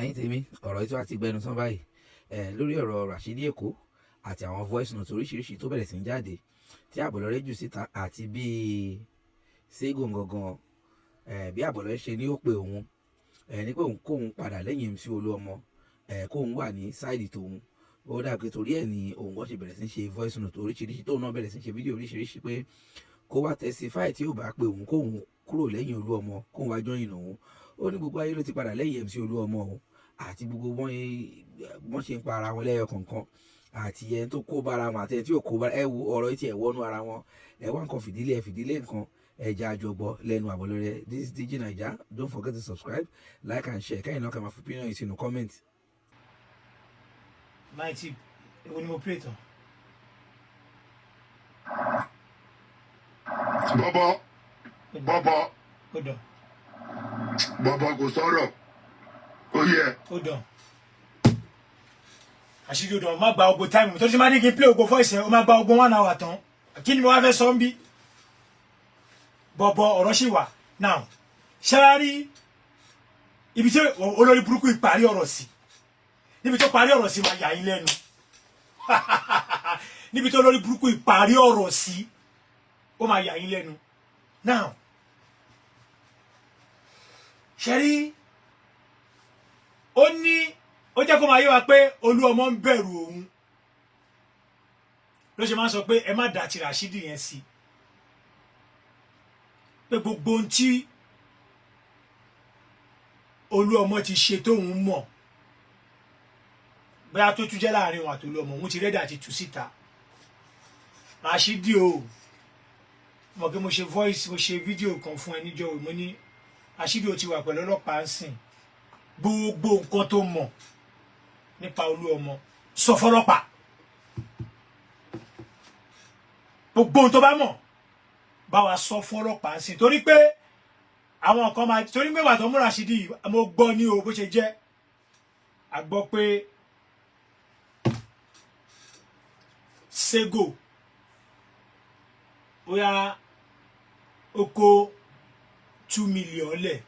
Ẹ̀yin tèmi, ọ̀rọ̀ yìí tó wá ti gbẹnu tán báyìí lórí ọ̀rọ̀ Rashidi Èkó àti àwọn voice note oríṣiríṣi tó bẹ̀rẹ̀ sí ń jáde tí Àbọ̀lọ́rẹ́ jù síta, àti bí Sego gangan, bí Àbọ̀lọ́rẹ́ ṣe ní ó pe òun ní pé òun kóun padà lẹ́yìn MC Olúọmọ, kóun wà ní side tòun. Ó dà pé torí ẹ̀ ni òun kọ́ ṣe bẹ̀rẹ̀ sí ń ṣe voice note oríṣiríṣi, tóun náà bẹ̀rẹ̀ sí ń ṣe fídíò oríṣiríṣi pé kó wá testify tí ó bá pe òun kóun kúrò lẹ́yìn Olúọmọ, kóun wá join òun. Ó ní gbogbo ayé ló ti padà lẹ́yìn MC Olúọmọ o, àti gbogbo wọ́n ṣe ń pa ara wọn lẹ́yọ kọ̀ọ̀kan, àti ẹni tó kó bára wọn àti ẹni tí ò kó bára. Ẹ wo ọ̀rọ̀ yìí tí ẹ wọnú ara wọn. Ẹ wá nǹkan fìdílé, ẹ fìdílé nǹkan, ẹ jẹ́ àjọgbọ́ lẹ́nu Àbọ̀lọ́rẹ́. This is DG Naija. Don't forget to subscribe, like and share. Kẹ́yìn náà kẹ́ máa fi opinion yìí sínú comment. 90, èwo ni mo play tán? Bàbá, bàbá. Ó dàn. Bàbá, kò sọ̀rọ̀, ó yẹ. Ó dàn, àṣírí ó dàn. Má gba ogo time tó ti má ní kí n play ogo voice ẹ, ó má gba ogo one hour tán. Kí ni mo wá fẹ́ sọ ń bí bọ̀bọ̀? Ọ̀rọ̀ ṣì wà now. Ṣáárí ibi tí olórí burúkú ìparí ọ̀rọ̀ sí, níbi tó parí ọ̀rọ̀ sí máa yà yín lẹ́nu. Níbi tó olórí burúkú ìparí ọ̀rọ̀ sí, ó máa yà yín lẹ́nu. Now, ṣẹ́rí, ó ní ó jẹ́ kó máa yé wa pé Olúọmọ ń bẹ̀rù òun, ló ṣe máa ń sọ pé ẹ má dà ti Rashidi yẹn sí, pé gbogbo ohun tí Olúọmọ ti ṣe tóun mọ̀, bóyá tó tún jẹ́ láàrin òun àti Olúọmọ, òun ti ready àti tú síta. Rashidi o, mọ̀ pé mo ṣe voice, mo ṣe fídíò kan fún ẹ níjọ́. Mo ní Rashidi o ti wà pẹ̀lú ọlọ́pàá ń sìn. Gbogbo nǹkan tó mọ̀ nípa Olúọmọ, sọ fọlọ́pàá. Gbogbo ohun tó bá mọ̀, bá wa sọ fún ọlọ́pàá ń sìn, torí pé àwọn kan máa, torí pé wà tó mú Rashidi, mo gbọ́ ní o bó ṣe jẹ́. A gbọ́ pé Sego, ó yá, ó kó 2 million lẹ̀.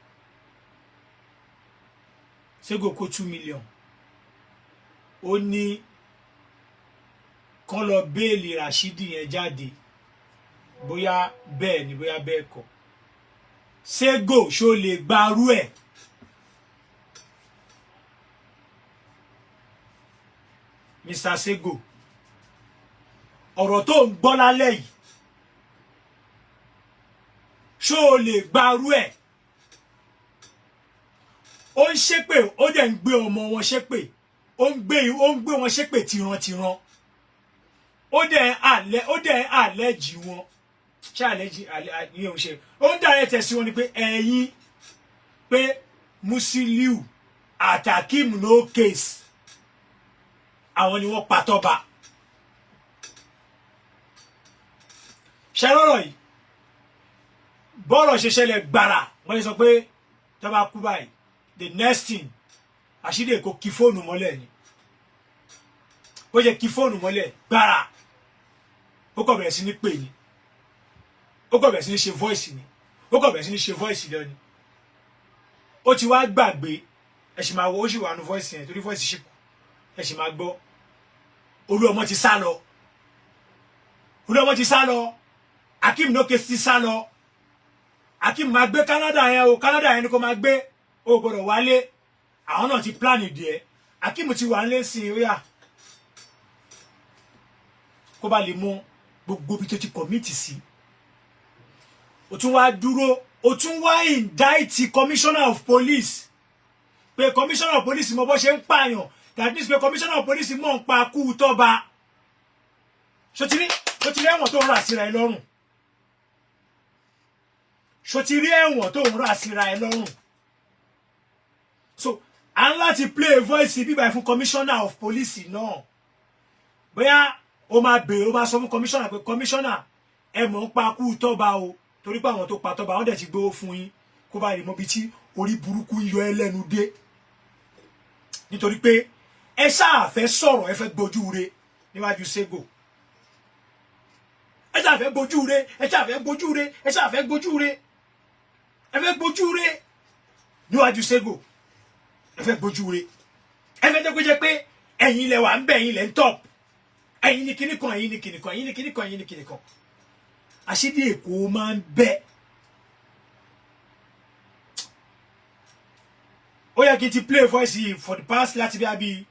Sego kó 2 million, ó ní kán lọ bail Rashidi yẹn jáde. Bóyá bẹ́ẹ̀ ni, bóyá bẹ́ẹ̀ kọ́. Sego, ṣó lè gbarú ẹ̀? Mr. Sego, ọ̀rọ̀ tó ń gbọ́ lálẹ́ yìí, ṣó lè gbarú ẹ̀? Ó ń ṣépè, ó dẹ̀ ń gbé ọmọ wọn ṣépè, ó ń gbé wọn ṣépè tìrantìran. Ó dẹ̀ àlẹ́ jì wọn, ṣé àlẹ́ jì àlẹ́ ní òun ṣe. Ó ń dàrẹ́ tẹ̀ sí wọn ni pé ẹ̀yin, pé Musiliu àti Akeem no case, àwọn ni wọ́n pa Tọ́ba. Ṣẹlọ́rọ̀ yìí, bọ́rọ̀ ṣe ṣẹlẹ̀ gbàrà, wọ́n sọ pé tọ́ba kú báyìí, the next thing, Rashidi Èkó kí fóònù mọ́lẹ̀ ni. Ó yẹ kí fóònù mọ́lẹ̀ gbàrà, ó kọ̀ bẹ̀rẹ̀ sí ní pè ní, ó kọ̀ bẹ̀rẹ̀ sí ní ṣe voice ni, ó kọ̀ bẹ̀rẹ̀ sí ní ṣe voice lọ ni. Ó ti wá gbàgbé. Ẹ sì máa wo, ó sì wà nù voice yẹn, torí voice ṣì kù. Ẹ sì máa gbọ́. Olúọmọ ti sá lọ, Olúọmọ ti sá lọ, Akeem no case ti sá lọ. Akeem máa gbé Canada yẹn o, Canada yẹn ni kò máa gbé, o gbọ́dọ̀ wálé. Àwọn náà ti plan díẹ̀. Akeem ti wà nílé sí i, ó yà kó bá lè mọ gbogbo ibi tó ti commit sí. O tún wá dúró, o tún wá indict commissioner of police, pé commissioner of police mọ bó ṣe ń pààyàn. That means pé commissioner of police mọ̀ ń pa kú Tọ́ba. Ṣòtìrí, ṣòtìrí ẹ̀wọ̀n tó ń rà síra ẹ lọ́rùn? Ṣòtìrí ẹ̀wọ̀n tó ń rà síra ẹ lọ́rùn? So à ń láti play voice bíbá fún commissioner of police náà. Bóyá ó máa béèrè, ó máa sọ fún commissioner pé, "Commissioner, ẹ mọ̀ ń pa kú Tọ́ba o, torí pé àwọn tó pa Tọ́ba, wọ́n dẹ̀ ti gbowó fún yín." Kó bá lè mọ ibi tí orí burúkú ń yọ ẹ́ lẹ́nu dé, nítorí pé ẹ ṣáà fẹ́ sọ̀rọ̀, ẹ fẹ́ gbójú re níwájú Sego. Ẹ ṣáà fẹ́ gbójú re, ẹ ṣáà fẹ́ gbójú re, ẹ ṣáà fẹ́ gbójú re, ẹ fẹ́ gbójú re níwájú Sego. Ẹ fẹ́ gbójú re, ẹ fẹ́ jẹ́ kó jẹ́ pé ẹ̀yin lẹ wà ń bẹ̀, ẹ̀yin lẹ ń top, ẹ̀yin ní kíní kan, ẹ̀yin ní kíní kan, ẹ̀yin ní kíní kan, ẹ̀yin ní kíní kan. Rashidi Èkó máa ń bẹ́. Ó yẹ kí n ti play voice yìí for the past láti bí abi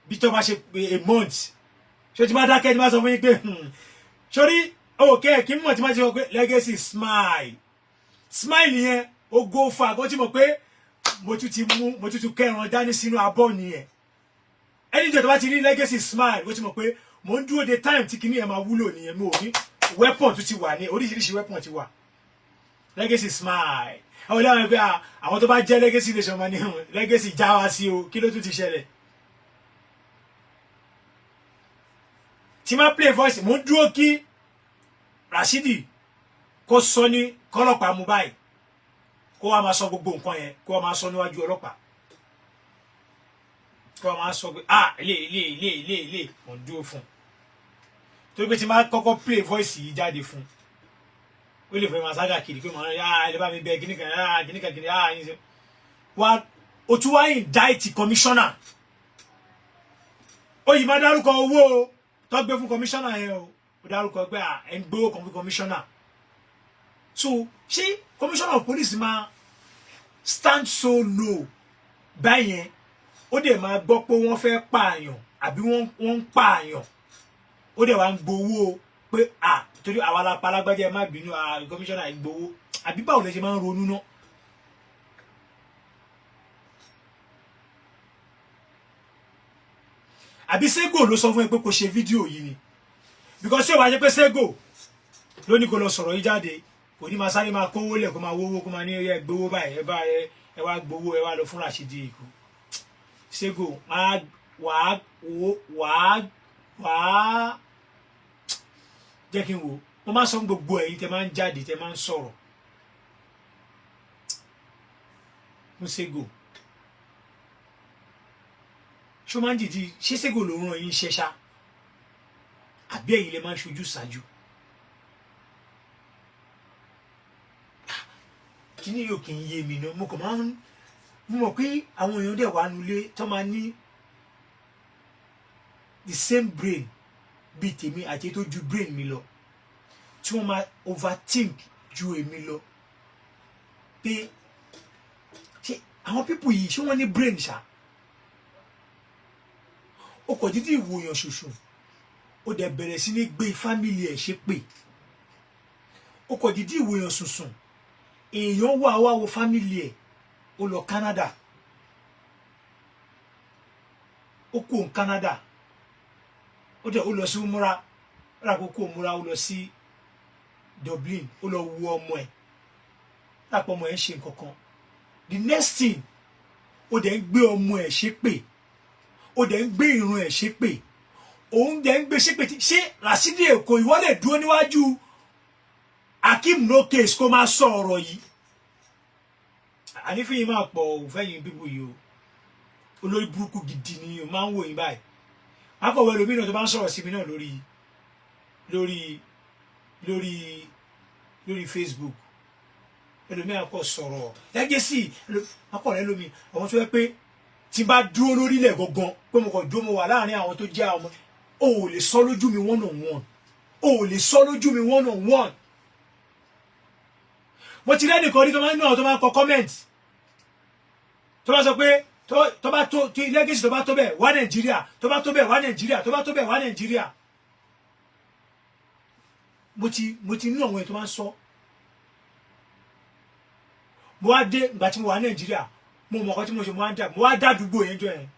bí tó bá ṣe a month. Ṣé tí máa dákẹ́ ní máa sọ fún yín pé sórí òkè kí n mọ̀ tí máa ti sọ pé legacy smile smile yẹn, ó go far kó tí mọ̀ pé mo tún ti mú, mo tún ti kẹran dání sínú abọ́ nìyẹn. Ẹni jẹ́ tó bá ti rí legacy smile, ó ti mọ̀ pé mo ń dúró de time tí kinní yẹn máa wúlò nìyẹn. Mo ò ní weapon tún ti wà ní oríṣiríṣi weapon ti wà. Legacy smile, àwọn ilé àwọn ẹgbẹ́ àwọn tó bá jẹ́ legacy nation máa ní legacy já wa sí o. Kí ló tún ti ṣẹlẹ̀ tí máa play voice? Mo ń dúró kí Rashidi kó sọ ní kọ́lọ́pàá mú báyìí, kó wá máa sọ gbogbo nǹkan yẹn, kó wá máa sọ níwájú ọlọ́pàá, kó wá máa sọ pé, ah, ilé ilé ilé ilé ilé. Mo ń dúró fún un torí pé tí máa kọ́kọ́ play voice yìí jáde fún un, ó lè fẹ́ máa ságà kiri pé màá yá ẹ lè bá mi bẹ kíní kan, ah, kíní kan kíní, ah, yín ṣe wá. O tún wá indict commissioner. Ó yìí máa dárúkọ owó o tó gbé fún commissioner yẹn o. Ó dárúkọ pé ẹ ń gbówó kan fún commissioner. So ṣé commissioner of police máa stand so low báyẹn, ó dẹ̀ máa gbọ́ pé wọ́n fẹ́ pààyàn àbí wọ́n ń pààyàn, ó dẹ̀ wá ń gbowó pé à torí àwa la pa alágbájá, ẹ má bínú, à commissioner ń gbowó? Àbí báwo lẹ ṣe máa ń ronú náà? Àbí Sego ló sọ fún ẹ pé kò ṣe fídíò yìí ni? Because tí o bá jẹ́ pé Sego ló ní kó lọ sọ̀rọ̀ yìí jáde, kò ní máa sáré máa kówó lẹ̀, kó máa wówó, kó máa ní ẹ gbowó báyìí, ẹ bá ẹ ẹ wá gbowó, ẹ wá lọ fún Rashidi Èkó. Sego, wàá wàá wàá wàá jẹ́ kí n wò. Mo máa sọ fún gbogbo ẹ̀yin tẹ́ máa ń jáde, tẹ́ máa ń sọ̀rọ̀ fún Sego, ṣó máa ń dìdí? Ṣé Sego ló ràn yín ṣẹ́ ṣá, àbí ẹ̀yin lè máa ń ṣojú ṣáájú? Kíní yóò kí n yé mi náà. Mo kàn máa ń mo mọ̀ pé àwọn èèyàn dẹ̀ wà nulẹ̀ tó máa ní the same brain bíi tèmi àti tó ju brain mi lọ, tí wọ́n máa overthink ju èmi lọ, pé ṣé àwọn people yìí, ṣé wọ́n ní brain ṣá? Ó kọ̀ dídí ìwòyàn ṣoṣo, ó dẹ̀ bẹ̀rẹ̀ sí ní gbé family ẹ̀ ṣépè. Ó kọ̀ dídí ìwòyàn ṣoṣo, èèyàn wà wá wo family ẹ̀, ó lọ Canada, ó kú òun Canada, ó dẹ̀ ó lọ sí múra, ó rà kó kó múra, ó lọ sí Dublin, ó lọ wo ọmọ ẹ̀ lápò, ọmọ ẹ̀ ń ṣe nǹkan kan. The next thing, ó dẹ̀ ń gbé ọmọ ẹ̀ ṣépè, ó dẹ̀ ń gbé ìrun ẹ̀ ṣépè, òun dẹ̀ ń gbé ṣépè tí. Ṣé Rashidi Èkó, ìwọ lè dúró níwájú Akeem No Case kó máa sọ ọ̀rọ̀ yìí? Ànífín máa pọ̀ fẹ́yìn bíbù yìí o. Olórí burúkú gidi ni o máa ń wò yín báyìí. Akọ̀wé ẹlòmíràn tó bá ń sọ̀rọ̀ sí mi náà lórí Facebook, ẹlòmíràn kò sọ̀rọ̀ legacy akọ̀rẹ́ lómi. Àwọn tó yẹ pé tí n bá dúró lórílẹ̀ gangan pé mo kàn dúró, mo wà láàrin àwọn tó jẹ́ àwọn, o ò lè sọ lójú mi one on one, o ò lè sọ lójú mi one on one. Mo ti rẹ́nìkan rí tó máa ń ní àwọn tó máa ń kọ comment, tó bá sọ pé tó bá tó tí legacy, tó bá tó bẹ́ẹ̀ wá Nàìjíríà, tó bá tó bẹ́ẹ̀ wá Nàìjíríà, tó bá tó bẹ́ẹ̀ wá Nàìjíríà. Mo ti ní àwọn èèyàn tó máa ń sọ. Mo wá dé ìgbà tí mo wà Nàìjíríà, mo mọ̀ ọkọ tí mo ṣe, mo wá ń dà, mo wá dá àdúgbò yẹn jọ yẹn.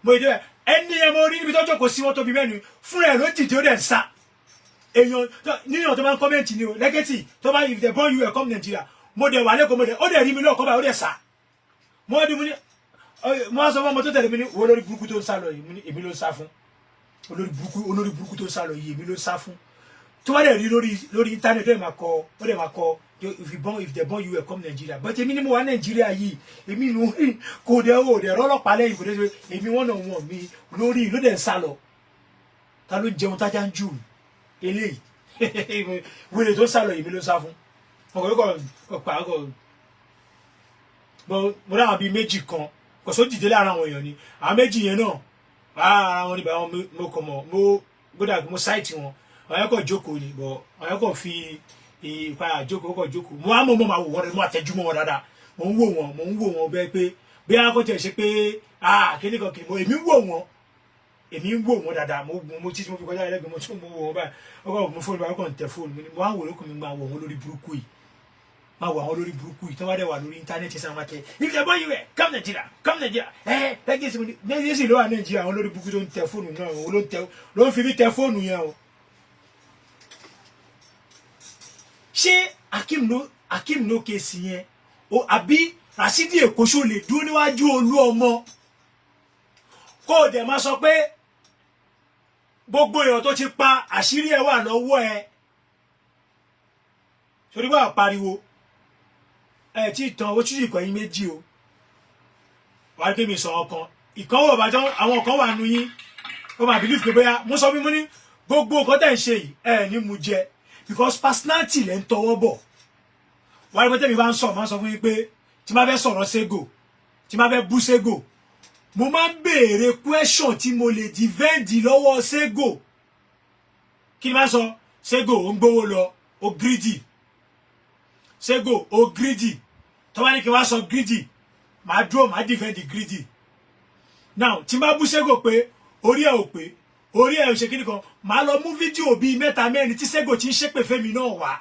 Mo dé ẹni yẹn, mo rí níbi tó jókòó sí, wọn tóbi mẹ́nu fúnra ẹ̀ ló dìde, ó dẹ̀ ń sá. Èèyàn nínú tó máa ń comment ni o, legacy, tó bá, if they born you well, come Nigeria. Mo dẹ̀ wà lẹ́kọ̀ọ́, mo dẹ̀ ó dẹ̀ rí mi lọ́ọ̀kọ́ báyìí, ó dẹ̀ sá. Mo wá di, mo ní, mo wá sọ fún ọmọ tó tẹ̀lé mi ní wo, olórí burúkú tó ń sá lọ yìí, mo ní èmi ló ń sá fún. Olórí burúkú, olórí burúkú tó ń sá lọ yìí, èmi ló ń sá fún. Tó bá dẹ̀ rí lórí internet, ó dẹ̀ máa kọ, ó dẹ̀ máa kọ, if they born you well, come Nigeria. But èmi ni mo wà Nàìjíríà yìí, èmi nù kò dẹ̀ o dẹ̀ rọ́lọ́pàá lẹ́yìn, kò dẹ̀ ṣe èmi wọ́n náà wọ̀n mi lórí ló dẹ̀ ń sá lọ. Ta ló jẹun tájá ń jù? Eléyìí wèrè tó ń sá lọ, èmi ló ń sá fún. Ọkọ̀ yóò kọ̀ pa ọkọ̀. Mo dáhùn bíi méjì kan kò só dìde láàárín àwọn èèyàn ni. Àwọn méjì yẹn náà, ara wọn níbẹ̀, àwọn mo kàn mọ̀, mo gbọ́dọ̀ mo ṣáìtì wọn. Àwọn yẹn kàn jókòó ni bọ̀, àwọn yẹn kàn fi ìpayà jókòó, kàn jókòó. Mo á mọ̀, mo máa wò wọ́n, mo àtẹ̀júmọ́ wọn dáadáa. Mo ń wò wọ́n, mo ń wò wọ́n bẹ́ẹ̀ pé bí a kò tiẹ̀ ṣe pé ah, kíní kan kìí mo. Èmi ń wò wọ́n, èmi ń wò wọ́n dáadáa. Mo títí mo fi kọjá ẹlẹ́gbẹ̀ẹ́, mo tún mo wò wọ́n báyìí. Ó kàn mo fóònù báyìí, ó kàn tẹ fóònù. Mo ní mo á wò lókùn mi, máa wò wọ́n lórí burúkú yìí, máa wò àwọn lórí burúkú yìí tó bá dẹ̀ wà lórí íńtánẹ́ẹ̀tì sáwọn máa tẹ "If the boy you were come Nigeria, come Nigeria." Ẹ lẹ́gẹ̀ẹ́sì, mo ní lẹ́gẹ̀ẹ́sì ló wà Nàìjíríà. Àwọn lórí burúkú tó ń tẹ fóònù náà, òun ló ń tẹ, ló ń fi mí tẹ fóònù yẹn o. Ṣé Akeem no case yẹn o, àbí Rashidi Èkó, ṣó lè dúró níwájú Olú Ọmọ kó o dẹ̀ máa sọ pé gbogbo èèyàn tó ti pa, àṣírí ẹ̀ wà lọ́wọ́ ẹ? Torí bá pariwo ẹ tí ì tán ó tún ìkọ̀ yín méjì o. Wàá ké mi sọ ọkàn ìkan wò bàjọ́, àwọn kan wà nù yín, ó máa believe pé bóyá mo sọ bí mo ní gbogbo nǹkan tẹ̀ ń ṣe yìí, ẹ ní mu jẹ, because personality lẹ́ ń tọwọ́ bọ̀. Wàá rí pé tẹ́mi bá ń sọ, máa ń sọ fún yín pé tí máa fẹ́ sọ̀rọ̀ Sego, tí máa fẹ́ bú Sego, mo máa ń béèrè question tí mo lè defend lọ́wọ́ Sego. Kí ni máa sọ? Sego ó ń gbówó lọ, ó greedy. Sego ó greedy. Tó bá ní kí n wá sọ greedy, màá dúró, màá defend greedy. Now, tí n bá bú Sego pé orí ẹ̀ ò pé, orí ẹ̀ ò ṣe kíni kan, màá lọ mú fídíò bíi mẹ́ta mẹ́rin tí Sego ti ń ṣépè fẹ́mi náà wá.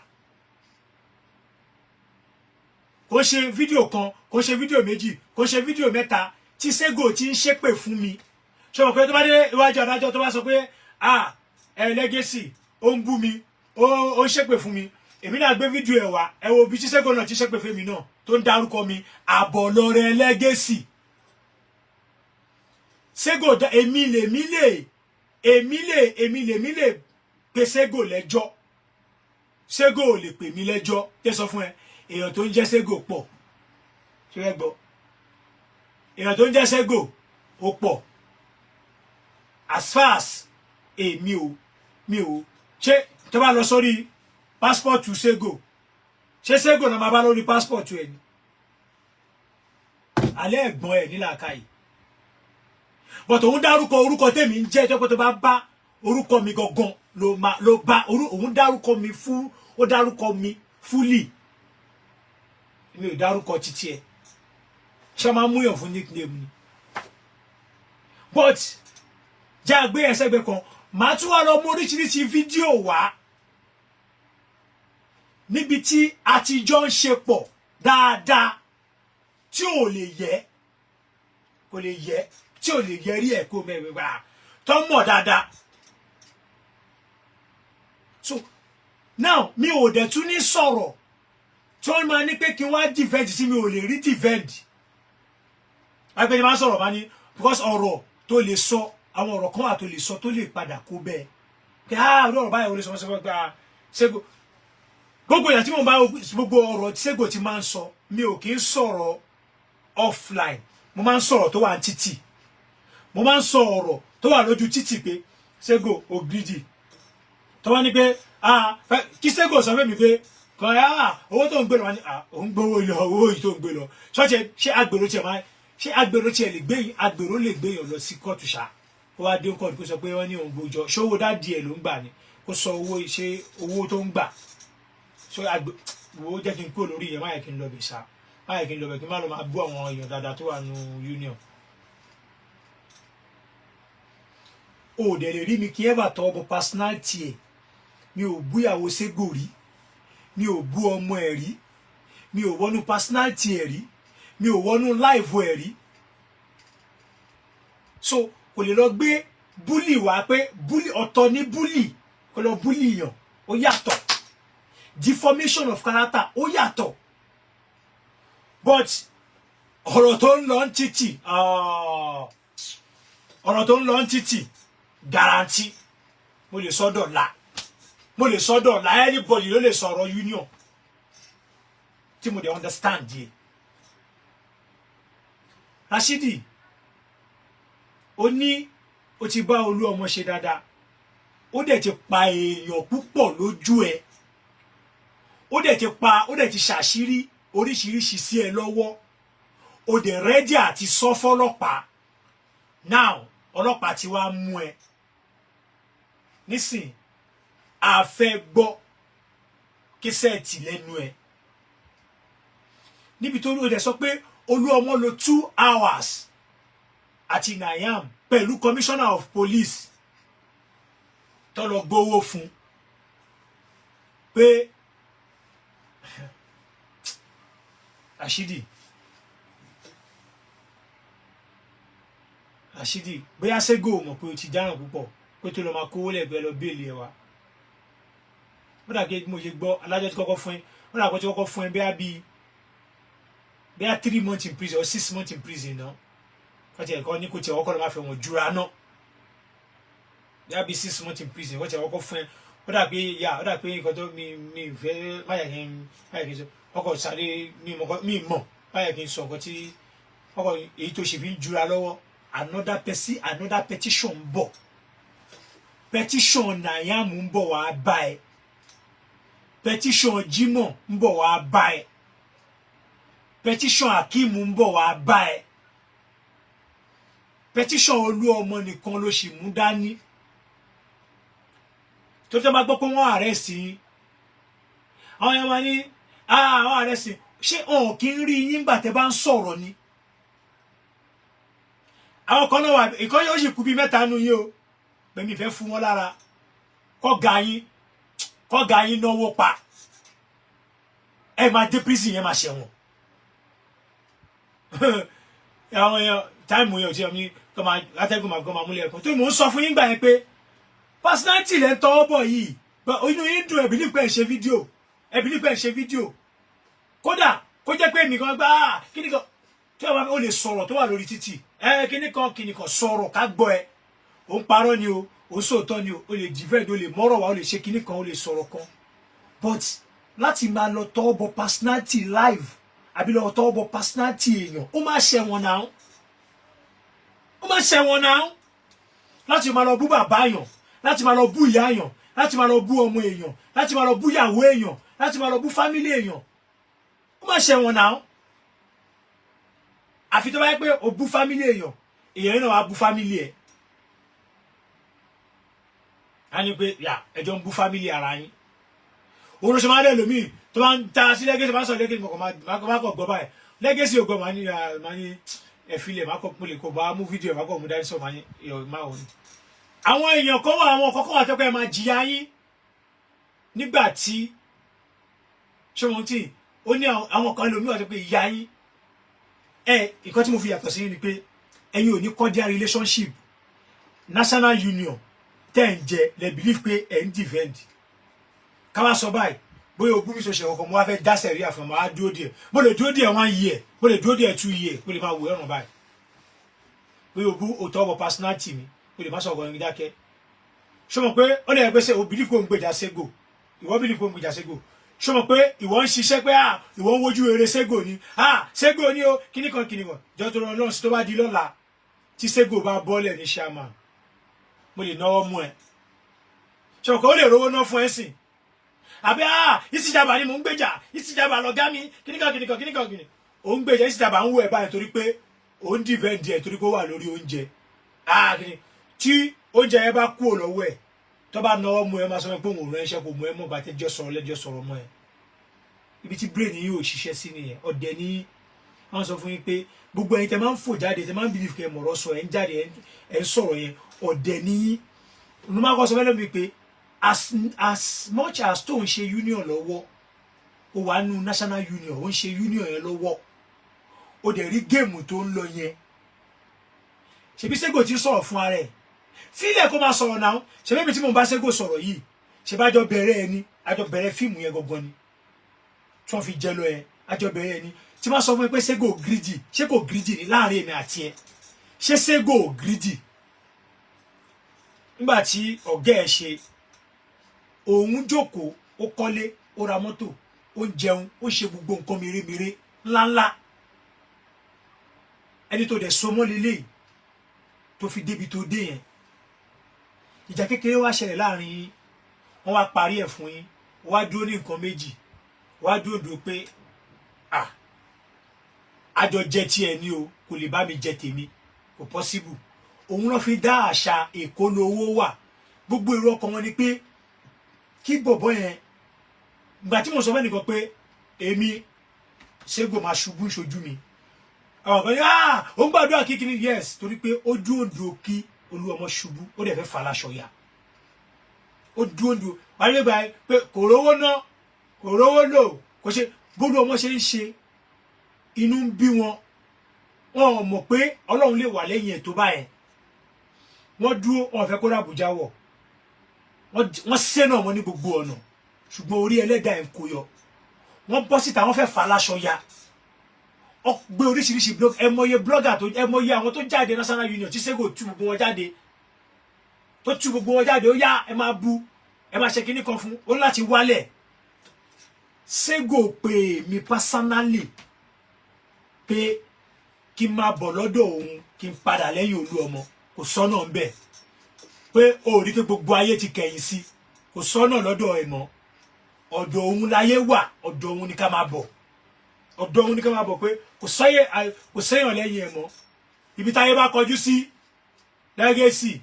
Kò ṣe fídíò kan, kò ṣe fídíò méjì, kò ṣe fídíò mẹ́ta tí Sego ti ń ṣépè fún mi. Ṣé o pé tó bá dé iwájú adájọ́, tó bá sọ pé ah, ẹ Legacy ó ń bú mi, ó ń ṣépè fún mi, èmi náà gbé fídíò ẹ̀ wá. Ẹ wo bí tí Sego náà ti ṣépè fún mi náà, tó ń dárúkọ mi, àbọ̀lọ́rẹ̀ Legacy. Sego, èmi lèmi lè èmi lè èmi lèmi lè pe Sego lẹ́jọ́. Sego ò lè pè mí lẹ́jọ́. Tẹ́ sọ fún ẹ, èèyàn tó ń jẹ́ Sego pọ̀. Ṣé fẹ́ gbọ́? Èèyàn tó ń jẹ́ Sego ó pọ̀. As far as èmi ò mi ò ṣé, tó bá lọ sórí passport Sego, ṣé Sego náà máa bá lórí passport ẹ ni? Alẹ́ ẹ̀gbọ́n ẹ̀ nílàákàyè, but òun dárúkọ orúkọ tèmi ń jẹ́, tó pé tó bá bá orúkọ mi gangan ló máa ló bá òun dárúkọ mi fún, ó dárúkọ mi fúlì. Mi ò dárúkọ títí ẹ. Ṣé máa múyàn fún nickname ni? But jẹ́ àgbé ẹsẹ̀gbẹ́ kan, màá tún wá lọ mú oríṣiríṣi fídíò wá níbi tí a ti jọ ń ṣe pọ̀ dáadáa, tí ò lè yẹ, kò lè yẹ, tí ò lè yẹ rí ẹ̀ kó mẹ́rin gbà tó mọ̀ dáadáa. So now, mi ò dẹ̀ tún ní sọ̀rọ̀ tí wọ́n máa ní pé kí n wá defend sí. Mi ò lè rí defend wáyé pé ní máa ń sọ̀rọ̀ bá ní, because ọ̀rọ̀ tó lè sọ, àwọn ọ̀rọ̀ kan wà tó lè sọ tó lè padà kó bẹ́ẹ̀ pé ah, orí ọ̀rọ̀ báyìí ò lè sọ. Wọ́n sọ pé ah, Sego, gbogbo ìyà tí mo bá, gbogbo ọ̀rọ̀ tí Sego ti máa ń sọ, mi ò kí ń sọ̀rọ̀ offline. Mo máa ń sọ̀rọ̀ tó wà ní títì, mo máa ń sọ ọ̀rọ̀ tó wà lójú títì pé Sego ò greedy. Tó wá ní pé ah, kí Sego sọ fún mi pé kàn á owó tó ń gbé lọ, wá ní ah, òun gbowó lọ, owó yìí tó ń gbé lọ ṣọ́ọ̀ṣì. Ṣé agbèrò tiẹ̀ máa, ṣé agbèrò tiẹ̀ lè gbé, agbèrò lè gbé yàn lọ sí kóòtù ṣá? Kó wá dé kóòtù, kó sọ pé wọ́n ní òun gbójọ ṣówó daddy ẹ̀ ló ń gbà ni? Kó sọ owó, ṣé owó tó ń gbà ṣó àgbè wo? Jẹ́ kí n kúrò lórí yẹn. Má yẹ kí n lọ bẹ̀ ṣá, má yẹ kí n lọ bẹ̀, kí n má lọ máa bú àwọn èèyàn dáadáa tó wà nù union. O dẹ̀ lè rí mi kí ẹ bá tọwọ́ bọ personality ẹ̀. Mi ò bú ìyàwó Sego rí, mi ò bú ọmọ ẹ̀ rí, mi ò wọnú personality ẹ̀ rí, mi ò wọnú life ẹ̀ rí. So kò lè lọ gbé bully wá pé bully ọ̀tọ̀ ní bully, kò lọ bully yàn, ó yàtọ̀. Deformation of character, ó yàtọ̀. But ọ̀rọ̀ tó ń lọ ń títì, ọ̀rọ̀ tó ń lọ ń títì, guarantee, mo lè sọ́dọ̀ la, mo lè sọ́dọ̀ la. Anybody ló lè sọ̀rọ̀ union tí mo dey understand yẹ. Rashidi, ó ní ó ti bá Olú Ọmọ ṣe dáadáa, ó dẹ̀ ti pa èèyàn púpọ̀ lójú ẹ̀, ó dẹ̀ ti pa, ó dẹ̀ ti ṣàṣírí oríṣiríṣi sí ẹ lọ́wọ́. O dẹ̀ ready àti sọ fọlọ́pàá. Now ọlọ́pàá ti wá mú ẹ nísìn, a fẹ́ gbọ́ cassette lẹ́nu ẹ níbi tó o dẹ̀ sọ pé Olúọmọ lò 2 hours àti Nayam pẹ̀lú commissioner of police tó lọ gbowó fún pé Rashidi, Rashidi, bóyá Sego mọ̀ pé o ti dáràn púpọ̀ pé tó lọ máa kówó lẹ́gbẹ̀ẹ́ lọ béèlì ẹ wa. Ó dà pé mo ṣe gbọ́ alájọ ti kọ́kọ́ fún ẹ, ó dà pé ti kọ́kọ́ fún ẹ bóyá bíi bóyá 3 months in prison or 6 months in prison náà. Wọ́n ti ẹ̀kọ́ ní kò tiẹ̀ kọ́kọ́ lọ máa fẹ́ wọn jura náà, bóyá bíi 6 months in prison wọ́n ti kọ́kọ́ fún ẹ. Ó dà pé yà, ó dà pé nǹkan tó mi fẹ́ máyà kí n sọ ọkọ̀ sáré mi mọ̀ máyà kí n sọ nǹkan tí ọkọ̀ èyí tó ṣe fi ń jura lọ́wọ́. Another person, another petition ń bọ̀, petition Nayam ń bọ̀ wá bá ẹ, petition Jimoh ń bọ̀ wá bá ẹ, petition Akeem ń bọ̀ wá bá ẹ, petition Olúọmọ nìkan ló sì mú dání tó tẹ́ bá gbọ́ pé wọ́n arrest yín. Àwọn yẹn máa ní àwọn arrest, ṣé ọ̀hún kì í rí yín gbà tẹ́ bá ń sọ̀rọ̀ ni? Àwọn kan náà wà, ìkan yóò sì kú bíi mẹ́ta nù yín o. Bẹ́ẹ̀ mi fẹ́ fún wọn lára kọ́ga yín náwó pa ẹ máa dé prison yẹn, máa ṣẹ̀wọ̀n. Àwọn yẹn time yẹn ò tí ì kọ́ máa látẹ́gùn máa gbọ́ máa múlẹ̀ ẹ̀kọ́ tó mò ń sọ fún yín gbà yẹn pé personality lẹ́ ń tọwọ́ bọ̀ yìí. Inú yín dùn, ẹ believe pé ẹ̀ ń ṣe fídíò, ẹ believe pé ẹ̀ ń ṣe fídíò. Kódà kó jẹ́ pé èmi kan gbá kíní kan tí wọ́n ó lè sọ̀rọ̀ tó wà lórí títì ẹ, kíní kan kíní kan, sọ̀rọ̀ ká gbọ́ ẹ. Ò ń parọ́ ni o, ò ń sòótọ́ ni o, ó lè defend, ó lè mọ́rọ̀ wá, ó lè ṣe kíní kan, ó lè sọ̀rọ̀ kan, but láti máa lọ tọwọ́ bọ personality live àbí lọ tọwọ́ bọ personality èèyàn, ó máa ṣẹ̀wọ̀n náà, ó máa ṣẹ̀wọ̀n náà. Láti máa lọ bú bàbá èèyàn, láti máa lọ bú ìyá èèyàn, láti máa lọ bú ọmọ èèyàn, láti máa lọ bú ìyàwó èèyàn, láti máa lọ bú family èèyàn, ó máa ṣẹ̀wọ̀n náà. Àfi tó bá yẹ pé o bú family èèyàn, èèyàn náà wàá bú family ẹ̀, á ní pé yà ẹjọ́ ń bú family ara yín. Òun ló ṣe máa ń lẹ́ lómi tó máa ń ta sí legacy, máa ń sọ legacy mọ̀kàn máa kọ̀ gbọ́ báyìí. Legacy ò gbọ́, máa ní ẹ̀fílẹ̀, máa kọ̀ mo lè kọ̀ bá mú fídíò ẹ̀, máa kọ̀ mú dání sọ, máa ní máa wọ̀ ni. Àwọn èèyàn kan wà, àwọn kọ̀ọ̀kan wà tó pé ẹ máa jìyà yín nígbà tí ṣé wọn tí ó ní àwọn kan lómi wà tó pé ìyá yín ẹ. Nǹkan tí mo fi yàtọ̀ sí yín ni pé ẹ̀yin ò ní cordial relationship. National union tẹ́ ń jẹ lẹ believe pé ẹ̀ ń defend. Káwá sọ báyìí, bóyá ogún mi ṣoṣe ọkọ, mo wá fẹ́ dá sẹ̀rí àfihàn, máa dúró díẹ̀, mo lè dúró díẹ̀ 1 year, mo lè dúró díẹ̀ 2 year, mo lè máa wò ẹ̀rùn báyìí. Bóyá ogún òótọ́ ọ̀bọ̀ personality mi, mo lè má sọ̀rọ̀ ọ̀rọ̀ dákẹ́. Ṣé mo pé ó lè pẹ́ sẹ́ o believe kó ń gbèjà Sego, ìwọ believe kó ń gbèjà Sego. Ṣé mo pé ìwọ ń ṣiṣẹ́ pé ah, ìwọ ń wojú eré Sego ni, ah, Sego ni o, kíní kan kíní kan jọ tó lọ lọ́run sí. Tó bá di lọ́la tí Sego bá bọ́lẹ̀ ní chairman, mo lè náwó mú ẹ. Ṣé mo pé ó lè rówó ná fún ẹ sìn? Àbí ah, ìsìjàmbá ni mò ń gbèjà, ìsìjàmbá lọ̀gá mi, kíníkan kíníkan kíníkan kíní ò ń gbèjà ìsìjàmbá ń wọ ẹ báyìí torí pé ò ń defend ẹ, torí pé ó wà lórí oúnjẹ. Ah, kíní tí oúnjẹ yẹn bá kúrò lọ́wọ́ ẹ, tó bá náwó mú ẹ, máa sọ pé òun ò ránṣẹ́ kò mú ẹ mọ́ bàtẹ́ jọ sọ̀rọ̀ lẹ́jọ́ sọ̀rọ̀ mọ́ ẹ. Ibi tí brain yìí ò ṣiṣẹ́ sí nìyẹn. Ọ̀dẹ̀ ní wọ́n sọ fún yín pé gbogbo ẹ̀yin tẹ́ máa ń fò jáde, tẹ́ máa ń believe kẹ́ mọ̀rọ̀ sọ, ẹ̀ ń jáde, ẹ̀ ń sọ̀rọ̀ yẹn, ọ̀dẹ̀ ní yín. Ló máa kọ́ sọ fẹ́lẹ́ mi pé as much as tó ń ṣe union lọ́wọ́, ó wà nù national union, ó ń ṣe union yẹn lọ́wọ́, ó dẹ̀ rí game tó ń lọ yẹn. Ṣebí Sego ti sọ̀rọ̀ fún ara ẹ̀, fílẹ̀ kó máa sọ̀rọ̀ náà. Ṣebí mi tí mo bá Sego sọ̀rọ̀ yìí, ṣe bá jọ bẹ̀rẹ̀ ẹni, àjọ bẹ̀rẹ̀ fíìmù yẹn gangan ni tí wọ́n fi jẹ lọ yẹn, àjọ bẹ̀rẹ̀ ẹni tí wọ́n sọ fún mi pé Sego greedy. Ṣé kò greedy ni láàrin èmi àti ẹ? Ṣé Sego greedy nígbà tí ọ̀gá ẹ̀ ṣe òun jókòó, ó kọ́lé, ó ra mọ́tò, ó ń jẹun, ó ṣe gbogbo nǹkan mèremère ńláńlá, ẹni tó dẹ̀ so mọ́ lélẹ́yìí tó fi débi tó dé yẹn? Ìjà kékeré wá ṣẹlẹ̀ láàrin yín, wọ́n wá parí ẹ̀ fún yín, wá dúró ní nǹkan méjì, wá dúró dúró pé ah, Àjọ jẹ tiẹ̀ ní o, kò lè bá mi jẹ tèmi, kò possible. Òun ló fi dá àṣà Èkó lówó wà. Gbogbo èrò ọkàn wọn ni pé kí bọ̀bọ̀ yẹn ìgbà tí mo sọ fẹ́nìkan pé èmi Ṣégo máa ṣubú ṣojú mi, àwọn kan ní, "Ah, ó ń gbàdúrà kíkiri." Yes, torí pé ó dúró dúró kí Olúọmọ ṣubú, ó dẹ̀ fẹ́ fà láṣọ ya. Ó dúró dúró wàá lè gbà pé kò rówó ná, kò rówó lò, kò ṣe bólú ọmọ ṣe ń ṣe. Inú ń bí wọn, wọn ò mọ̀ pé Ọlọ́run lè wà lẹ́yìn ẹ̀ tó báyẹn. Wọ́n dúró, wọn fẹ́ kó ràbújá wọ̀, wọ́n sẹ́nà wọn ní gbogbo ọ̀nà, ṣùgbọ́n orí ẹlẹ́dàá ẹ̀ ń kó yọ. Wọ́n bọ́ síta, wọ́n fẹ́ fà láṣọ ya. Wọ́n gbé oríṣiríṣi blog. Ẹ mọye blogger tó, ẹ mọye àwọn tó jáde, National Union tí Sego tú gbogbo wọn jáde, tó tú gbogbo wọn jáde. Ó yá, ẹ máa bu, ẹ máa ṣe kinní kan fún ó láti wálẹ̀. Sego pè mí personally pé kí n máa bọ̀ lọ́dọ̀ òun, kí n padà lẹ́yìn Olú ọmọ. Kò sọ́nà ń bẹ̀ pé ó rí pé gbogbo ayé ti kẹ̀yìn sí, kò sọ́nà lọ́dọ̀ ẹ̀ mọ́. Ọ̀dọ̀ òun láyé wà, ọ̀dọ̀ òun ni ká máa bọ̀, ọ̀dọ̀ òun ni ká máa bọ̀, pé kò sẹ́yìn, kò sẹ́yìn lẹ́yìn ẹ̀ mọ́. Ibi táyé bá kọjú sí lẹ́gẹ̀ẹ́sì,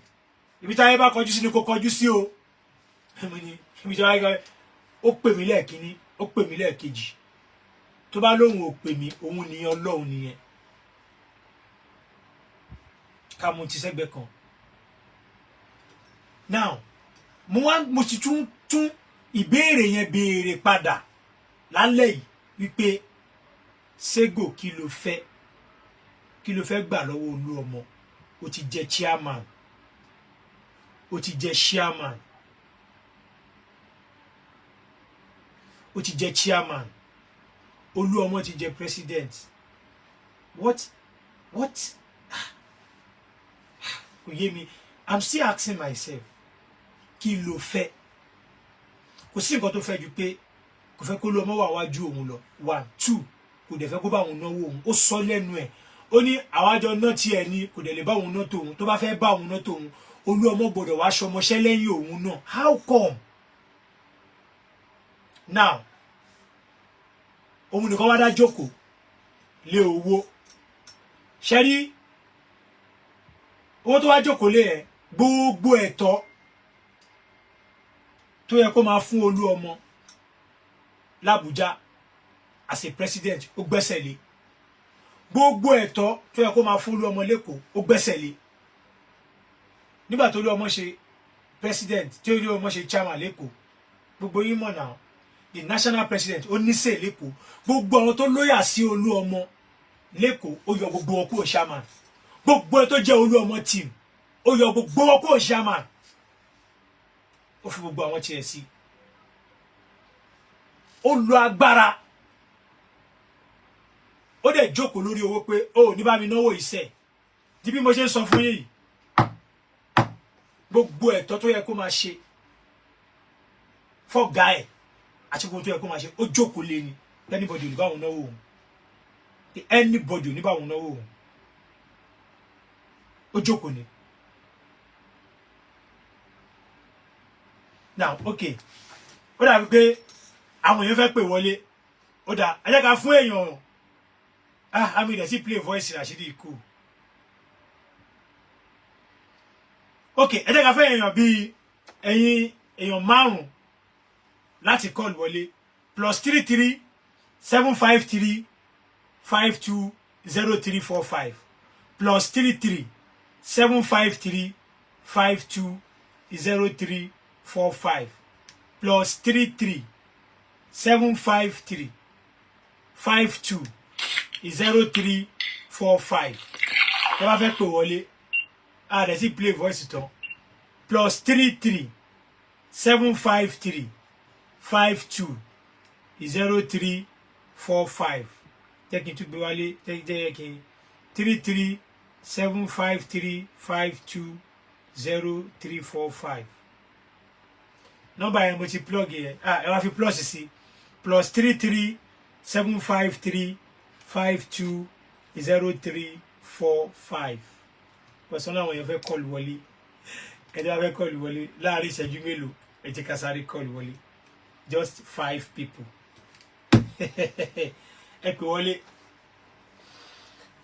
ibi táyé bá kọjú sí ni kò kọjú sí o. Mo ní ibi táyé bá kọjú. Ó pè mí lẹ́ẹ̀kínní, ó pè mí lẹ́ẹ̀kejì. Tó bá lóhùn ò pè mí, òun nìyẹn, Ọlọ́run nìyẹn. Ká mú ti sẹ́gbẹ̀ẹ́ kan. Now, mo wá, mo sì tún tún ìbéèrè yẹn béèrè padà lálẹ́ yìí wípé, Sego, kí ló fẹ́? Kí ló fẹ́ gbà lọ́wọ́ Olú ọmọ? Ó ti jẹ chairman, ó ti jẹ chairman, ó ti jẹ chairman, Olú ọmọ ti jẹ president. What? Kò yé mi. I'm still asking myself, kí ló fẹ́? Kò sí nǹkan tó fẹ́ ju pé kò fẹ́ kó ló ọmọ wà wájú òun lọ. One, two, kò dẹ̀ fẹ́ kó bá òun náwó òun. Ó sọ lẹ́nu ẹ̀, ó ní àwájọ náà tiẹ̀ ni, kò dẹ̀ lè bá òun ná tòun. Tó bá fẹ́ bá òun ná tòun, Olú ọmọ gbọ́dọ̀ wá ṣọmọṣẹ́ lẹ́yìn òun náà. How come now òun nìkan wá dá jókòó lé owó? Ṣẹ́rí owó tó wá jókòó lé ẹ, gbogbo ẹ̀tọ́ tó yẹ kó máa fún Olú ọmọ l'Abuja as a president, ó gbẹ́sẹ̀ lé. Gbogbo ẹ̀tọ́ tó yẹ kó máa fún Olú ọmọ l'Ékòó, ó gbẹ́sẹ̀ lé. Nígbà tó Olú ọmọ ṣe president, tí Olú ọmọ ṣe chairman l'Ékòó, gbogbo yín mọ̀ náà, the national president, ó níṣe l'Ékòó. Gbogbo àwọn tó loyal sí Olú ọmọ l'Ékòó, ó yọ gbogbo wọn kúrò chairman. Gbogbo ẹ tó jẹ́ Olú ọmọ team, ó yọ gbogbo wọn kúrò chairman, ó fi gbogbo àwọn tiẹ̀ sí. Ó lo agbára, ó dẹ̀ jókòó lórí owó pé ó ní bá mi náwó iṣẹ́. Di bí mo ṣe ń sọ fún yín yìí, gbogbo ẹ̀tọ́ tó yẹ kó máa ṣe fọ́gà ẹ̀ àti gbogbo tó yẹ kó máa ṣe, ó jókòó lé ni. Anybody ò ní bá òun náwó òun, anybody ò ní bá òun náwó òun, ó jókòó ni. Now, okay, ó dàbí pé àwọn èèyàn fẹ́ pè wọlé. Ó dà, ẹ jẹ́ ká fún èèyàn. Ah, àmì ìdẹ̀ sí play voice Rashidi ikú. Ok, ẹ jẹ́ ká fẹ́ èèyàn bíi ẹ̀yin èèyàn márùn-ún láti call wọlé: +33753520345, +33753520345, +33753520345. Ẹ bá fẹ́ pè wọlé, a rẹ̀ sí play voice tán: +33753520345. Jẹ́ kí n tún gbé wálé, jẹ́ kí n 33753520345. Nọ́mbà yẹn mo ti plug yẹn. Ah, ẹ wá fi plus sí: +33753520345. Pẹ̀sán àwọn èèyàn fẹ́ call wọlé. Ẹ jẹ́ wá fẹ́ call wọlé láàrin ìṣẹ́jú mélòó, ẹ jẹ́ ká sáré call wọlé. Just five people, ẹ pè wọlé.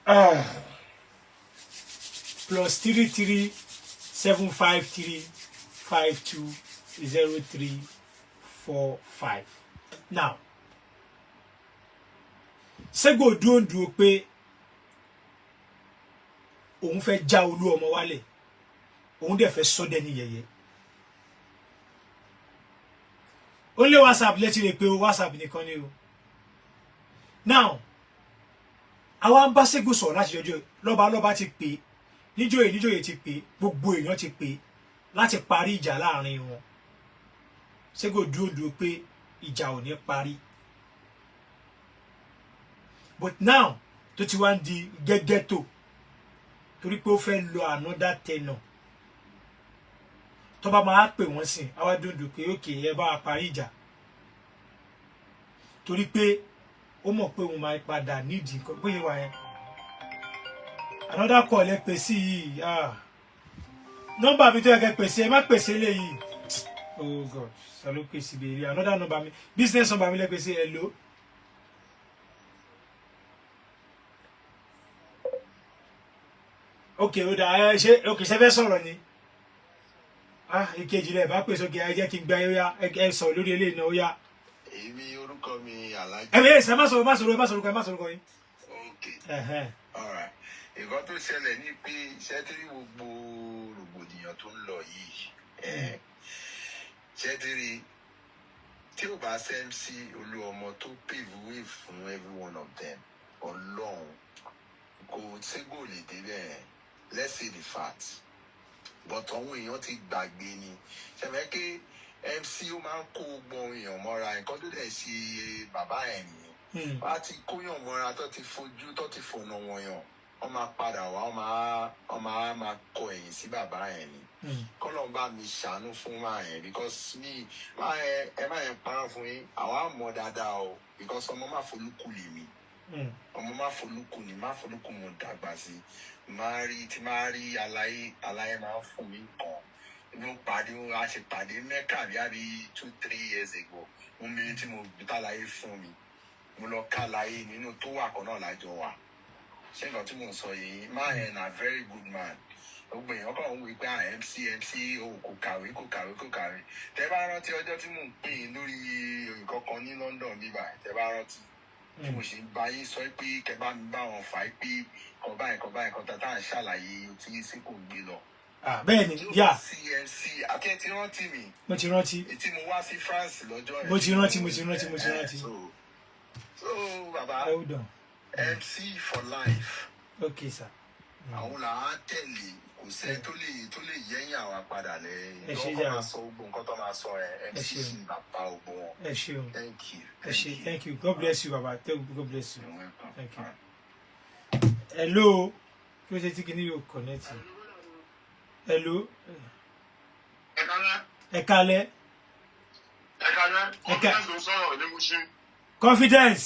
Ah. +337 5352 0345. Now, Sego dúró dúró pé òun fẹ́ já Olú Ọmọ wálẹ̀, òun dẹ̀ fẹ́ sọ́dẹ̀ ní yẹ̀yẹ́. Ó lé WhatsApp létí rẹ̀ pé o WhatsApp nìkan ni o. Now, àwa ń bá Sego sọ̀rọ̀ láti ọjọ́. Lọ́ba lọ́ba ti pè, níjòyè níjòyè ti pè, gbogbo èèyàn ti pè láti parí ìjà láàrin wọn. Sego dúró dúró pé ìjà ò ní parí. But now tó ti wá ń di gẹ́gẹ́ tó, torí pé ó fẹ́ lọ another tenor, tó bá máa pè wọ́n sìn, àwa dúndùn pé òkè ẹ bá wa parí ìjà, torí pé ó mọ̀ pé òun máa padà nídìí nǹkan bóyá wà yẹn. Another call ẹ pè sí yìí. Ah, nọ́mbà mi tó yẹ kẹ́ pè sí, ẹ má pè sí eléyìí. Oh God, sọ ló pè sí bèrè. Another number mi, business number mi lẹ pè sí. Hello. Ok, ó dà. Ẹ ṣe ok, ṣe fẹ́ sọ̀rọ̀ ni? Ah, ìkejì rẹ̀ bá pè sókè. Ẹ jẹ́ kí n gba. Ẹ yá, ẹ sọ̀rọ̀ lórí eléyìí náà, ó yá. Èmi, orúkọ mi Alhaji. Ẹ bẹ́ẹ̀ sẹ́, má sọ̀rọ̀, má sọ̀rọ̀, ẹ má sọ̀rọ̀, ẹ má sọ̀rọ̀ yín. Ok. Ẹ̀hẹ́n. Alright, nǹkan tó ṣẹlẹ̀ ní pé ṣé tí gbogbo rògbòdìyàn tó ń lọ yìí, ṣé tí rí tí ò bá ṣe MC Olúọmọ tó pave way fún every one of them, Ọlọ́run, kò ségò lè débẹ̀. Let's say the fact, but àwọn èèyàn ti gbàgbé ni. Ṣẹ̀fẹ̀ pé MC ó máa ń kó gbogbo àwọn èèyàn mọ́ra. Nǹkan tó dẹ̀ ṣe bàbá ẹ̀ nìyẹn. Wọ́n á ti kóyàn mọ́ra, tó ti fojú, tó ti fònà wọ̀nyàn, wọ́n máa padà wá, wọ́n máa kọ ẹ̀yìn sí bàbá yẹn ni. Kọ́lọ́n bá mi ṣàánú fún máa yẹn, because mi máa yẹn, ẹ má yẹn parọ́ fún yín, àwa mọ̀ dáadáa o, because ọmọ má folúkù lè mi. Ọmọ má folúkù ni, má folúkù mo dàgbà sí. Máa rí tí máa rí aláyé, aláyé máa ń fún mi nǹkan. Mo pàdé, a ṣe pàdé Mẹ́kà bí i 2-3 years ago. Mo mi tí mo tàlàyé fún mi, mo lọ ká láyé nínú tó wà kan náà lájọ wà. Ṣé nǹkan tí mò ń sọ yìí? Man yẹn na very good man. Gbogbo èèyàn kàn ń wí pé, ah, MC, MC o, kò kàwé, kò kàwé, kò kàwé. Tẹ bá rántí ọjọ́ tí mò ń pè yín lórí nǹkan kan ní London bíbá, tẹ bá rántí tí mo sì ń bá yín sọ pé kẹ bá mi bá wọn fà á pé kan báyìí, kan báyìí, kan tá à ń ṣàlàyé tí sí kò gbé lọ. Ah, bẹ́ẹ̀ ni. Tí ó Yà. bá sí MC àti ẹ ti rántí mi. Mo ti rántí. Tí mo wá sí France lọ́jọ́ yẹn. Mo ti rántí, mo ti rántí, mo ti rántí. So bàbá, Hold on. MC for life. Ok sir. Àwọn là á tẹ̀lé, kò sẹ́ni tó lè yẹ́yìn àwa padà lẹ́yìn. Ẹ ṣé Lọ́kọ́ jàre. máa sọ gbogbo nǹkan tó máa sọ ẹ. Ẹ MC ṣeun. sì bàbá gbogbo wọn. Ẹ ṣeun. Thank you. Ẹ ṣé, thank you. God bless you, baba. Thank you. God bless you. You're welcome. Thank you. Hello, kí ló ṣe tí kìíní yóò connect? Hello. Ẹ kálẹ́. Ẹ kálẹ́. Ẹ kálẹ́. Ẹ Confidence ló sọ̀rọ̀ ní Mushin. Confidence.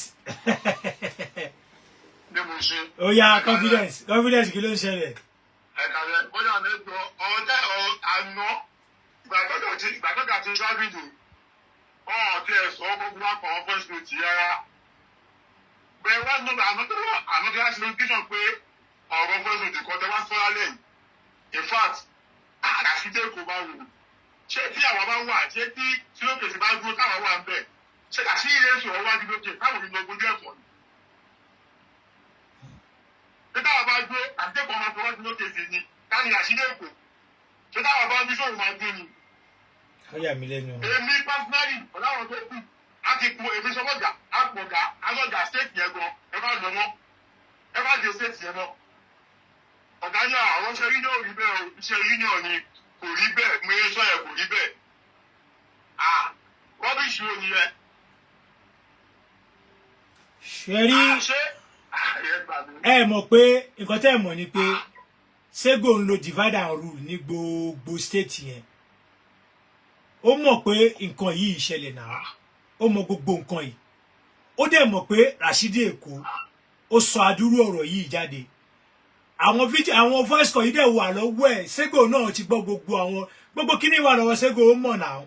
Ní Mushin. Ó yá, confidence, confidence, kí ló ń ṣẹlẹ̀? Ẹ kálẹ́. Bóyá mi gbọ́ ọ̀tẹ̀ ọ̀ àná ìgbà tó ti travel ọ̀ tí ẹ̀ sọ gbogbo wa kàn voice note rárá. Bẹ́ẹ̀ wá nínú àná tó wá sí notification pé ọ̀rọ̀ voice note kan tẹ wá sọ́ra lẹ́yìn. In fact, àṣìṣe kò bá wò. Ṣé tí àwa bá wà, ṣé tí tí lókè sí bá dúró táwa wà ń bẹ̀? Ṣé àṣírí rẹ̀ sọ̀rọ̀ wájú lókè táwọn ò ní lọ gbójú ẹ̀kọ́ ni? Ṣé táwa bá gbé àdékọ̀ọ́ máa fọwọ́ sí lókè sí ni káni àṣírí èkó? Ṣé táwa bá bí sóhun máa gbé ni? Ó yà mí lẹ́nu. Èmi personally, ọ̀làwọn tó kù á ti kun èmi sọ́kọ̀gà àpọ̀gà alọ́gà state yẹn gan, ẹ má lọ mọ́, ẹ má dé state yẹn mọ́. Ọ̀gá ní àwọn iṣẹ́ union rí bẹ́ẹ̀ o, iṣẹ́ union ni kò rí bẹ́ẹ̀, mo yẹ sọ yẹ kò rí bẹ́ẹ̀. Ah, rubbish wo ni yẹ? Ṣe rí. Ah, ṣé ah, ẹ gbà mí. Ẹ mọ̀ pé nǹkan tẹ́ ẹ mọ̀ ni pé Sego ń lo divide and rule ní gbogbo state yẹn. Ó mọ̀ pé nǹkan yìí ṣẹlẹ̀ náà, ó mọ̀ gbogbo nǹkan yìí. Ó dẹ̀ mọ̀ pé Rashidi Èkó ó sọ adúrú ọ̀rọ̀ yìí jáde. Àwọn fídíò, àwọn voice call yìí dẹ̀ wà lọ́wọ́ ẹ̀. Sego náà ti gbọ́ gbogbo àwọn, gbogbo kíní wà lọ́wọ́ Sego, ó mọ̀ náà.